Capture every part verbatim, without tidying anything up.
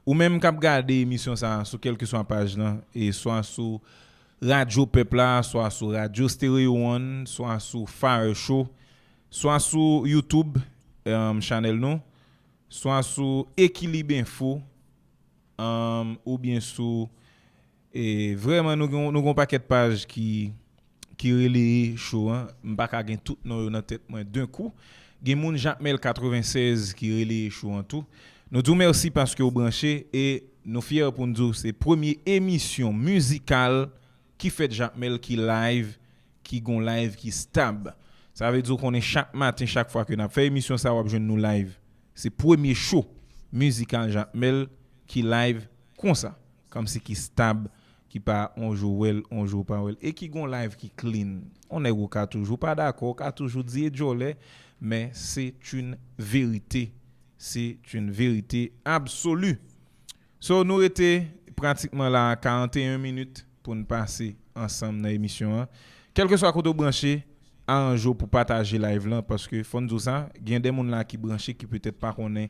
Ou menm k ap gade emisyon sa a sou kèlkeswa paj lan, e swa sou Radyo Pèp la, swa sou Radyo Stereo One, swa sou Fire Show, swa sou YouTube, um, chanèl nou, swa sou Ekilib Enfo, um, oubyen sou, e vrèman nou gen, nou gen yon pakèt paj ki ki releye show an. M pa ka gen tout non yo nan tèt mwen d'un coup. Gen moun Jakmèl katrevennsèz ki releye show an tou. Nou di w mèsi paske w branche e nou fyè pou n di w se premye emisyon mizikal ki fèt Jakmèl ki live, ki gon live ki stab. Sa vle di w konnen chak maten, chak fwa ke n ap fè emisyon sa, w ap jwenn nou live. Se premye show mizikal Jakmèl ki live konsa. Kòmsi ki stab, ki pa on jou w wè l, on jou w pa wè l, e ki gon live ki clean. On nèg ou ka toujou pa dakò, ou ka toujou di e djòlè, men c'est une vérité. C'est une vérité absolue. So, nou rete pratikman la karanteyen minit pou n pase ansanm nan emisyon an. Kèlkeswa kote w branche, aranje w pou pataje live lan, paske fò n di w sa, gen de moun la ki branche ki petèt pa konnen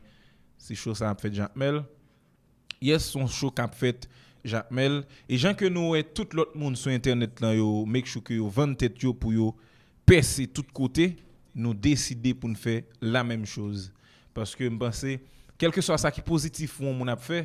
si show sa ap fèt Jakmèl. Yes, se yon show k ap fèt Jakmèl. E jan ke nou wè tout lòt moun sou entènèt lan yo make sure ke yo vann tèt yo pou yo pèse tout kote, nou deside pou n fè la menm choz. Paske m panse, kèlkeswa sa ki pozitif yon moun ap fè,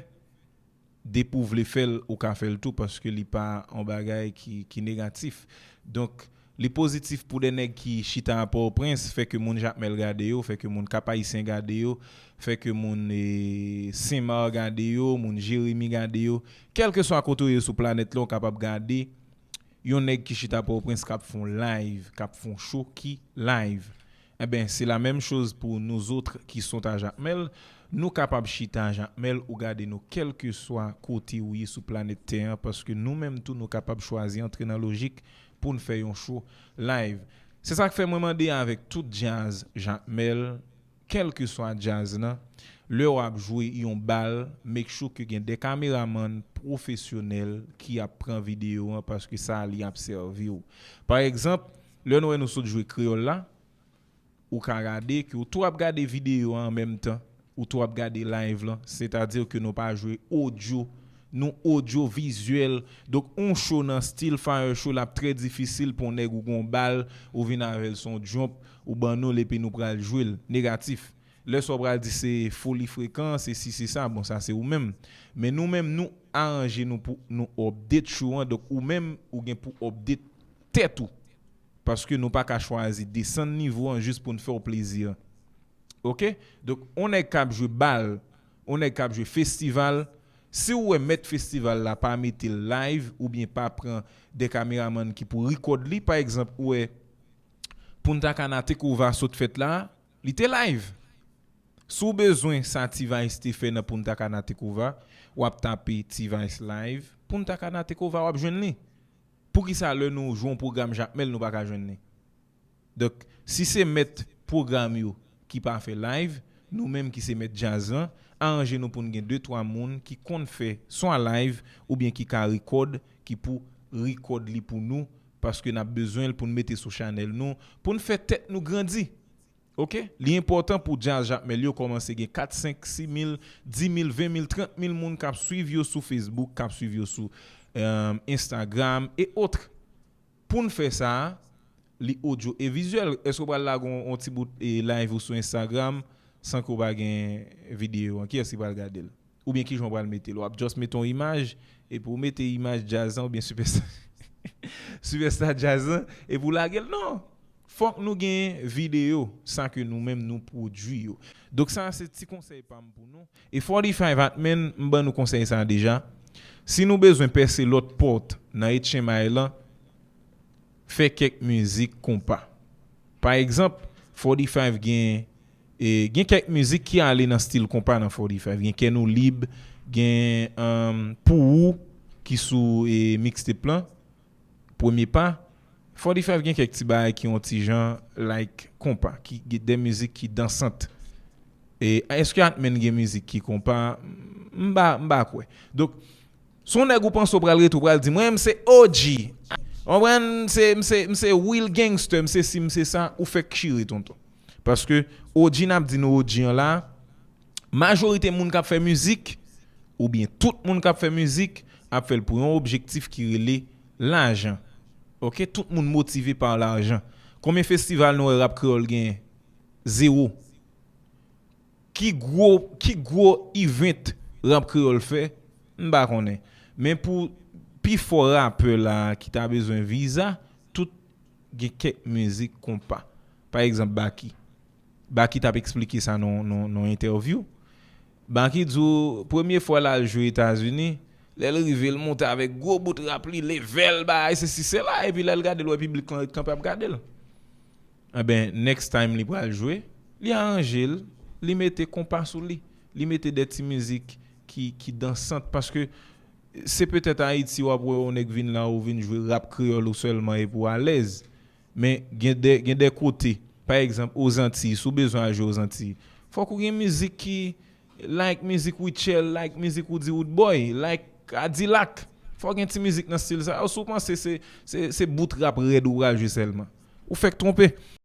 depi w vle fè l, ou ka fè l tou, paske li pa yon bagay ki, ki negatif. Donk, li pozitif pou de nèg ki chita a Pòtoprens, fè ke moun Jakmèl gade yo, fè ke moun Kap Ayisyen gade yo, fè ke moun, e, Senmak gade yo, moun Jeremi gade yo. Kèlkeswa kote w ye sou planèt la, w kapab gade yon nèg ki chita Pòtoprens k ap fè yon live, k ap fè yon show ki live. Enben, se la menm choz pou nous autres qui sont à Jakmèl. Nou kapab chita a Jakmèl ou gade nou kèlkeswa kote ou ye sou planèt tè an, paske nou menm tou nou kapab chwazi antre nan lojik pou n fè yon show live. Se sa k fè mwen mande avèk tout djaz Jakmèl, kèlkeswa djaz lan, lè w ap jwe yon bal, make sure ke gen de kameramann pwofesyonèl ki ap pran videyo an paske sa li ap sèvi w. Pa egzanp, lè nou wè nou sot jwe kreyòl la, ou ka gade ke ou tou ap gade videyo an an menm tan, ou tou ap gade live lan, sètadi ke nou pa jwe odyo, nou odyo vizyèl. Donk, yon show nan stil Fire Show, l ap trè difisil pou yon nèg ou gon bal, ou vin avè l se yon jump, ou ban nou l epi nou pral jwe l. Negatif. Lè sa w pral di se foli frekan, se si, se sa, bon, sa se ou menm. Men nou menm, nou aranje nou pou nou update show an, donk ou menm, ou gen pou update tèt ou. Paske nou pa ka chwazi desann nivo an jis pou n fè w plezi. Oke? Donk, on nèg k ap jwe bal, on nèg k ap jwe festival, si w wè mèt festival la pa mete l live oubyen pa pran de kameramann ki pou record li, pa egzanp, ou wè Punta Cana Takeover sot fèt la, li te live. Si w bezwen sa T-Vice te fè nan Punta Cana Takeover, w ap tape T-Vice live, Punta Cana Takeover, w ap jwenn li. Poukisa lè nou jwe yon pwogram Jakmèl, nou pa ka jwenn li? Donk, si se mèt pwogram yo ki pa fè live, nou menm ki se mèt djaz lan, aranje nou pou n gen de twa moun ki konn fè swa live oubyen ki ka record, ki pou record li pou nou, paske n ap bezwen l pou n mete sou chanèl nou, pou n fè tèt nou grandi. Oke? Li enpòtan pou djaz Jakmèl yo kòmanse gen kat, senk, sis mil, dis mil, ven mil, trant mil moun k ap swiv yo sou Facebook, k ap swiv yo sou, euh, Instagram e autres. Pou n fè sa, li odyo e vizyèl. Èske w pral lage yon, yon ti bout, e, live ou sou Instagram san ke w pa gen videyo an? Kiyès ki pral gade l? Oubyen kijan w pral mete l? W ap just mete yon imaj, epi w mete imaj djaz lan oubyen sipèsta, sipèsta djaz lan, epi w lage l? Non! Fòk nou gen videyo, sa ke nou menm nou pwodui yo. Donk sa a se ti konsèy pa m pou nou. E forty-five Atman, m ban nou konsèy sa a deja. Si nou bezwen pèse lòt pòt nan H M I lan, fè kèk mizik konpa. Pa egzanp, forty-five gen, e, gen kèk mizik ki ale nan stil konpa nan forty-five. Gen Kè Nou Lib, gen, um, Pou Ou ki sou, e, mixtape lan. Premye pa, forty-five gen kèk ti bagay ki yon ti jan like konpa, ki gen de mizik ki dansant. E èske Atman gen mizik ki konpa? M pa, m pa kwè. Donk, si yon nèg ou panse w pral rete, w pral di, "Mwen, m se O G." Ou konprann? M se, m se, m se real gangster, m se si, m se sa, ou fèk chire, tonton. Paske O G, n ap di nou O G an la, majorite moun k ap fè mizik, oubyen tout moun k ap fè mizik ap fè l pou yon objektif ki rele lajan. Oke, tout moun motive pa lajan. Konbyen festival nou wè rap kreyòl genyen? Zewo. Ki gwo, ki gwo event rap kreyòl fè? M pa konnen. Men pou pi fò rapè la ki ta bezwen viza, tout gen kèk mizik konpa. Pa egzanp, Baky. Baky t ap eksplike sa nan nan nan entèvyou. Baky di w, premye fwa l al jwe Etazini, lè l rive, l monte avèk gwo bout rap li, level, bagay, sesi, sela, epi lè l gade, l wè piblik lan ret kanpe ap gade l. Enben, next time li pral jwe, li aranje l, li mete konpa sou li, li mete de ti mizik ki, ki dansant, paske se petèt Ayiti w ap wè yon nèg vin la, ou vin jwe rap kreyòl ou sèlman epi w alèz. Men gen de, gen de kote, pa egzanp, Ozantiy, si w bezwen al jwe Ozantiy, fòk ou gen mizik ki, like mizik Rutshelle, like mizik Roody Roodboy, like Kadilak. Fòk gen ti mizik nan stil sa yo. Si w panse se, se, se bout rap rèd ou pral jwe sèlman, ou fèk twonpe.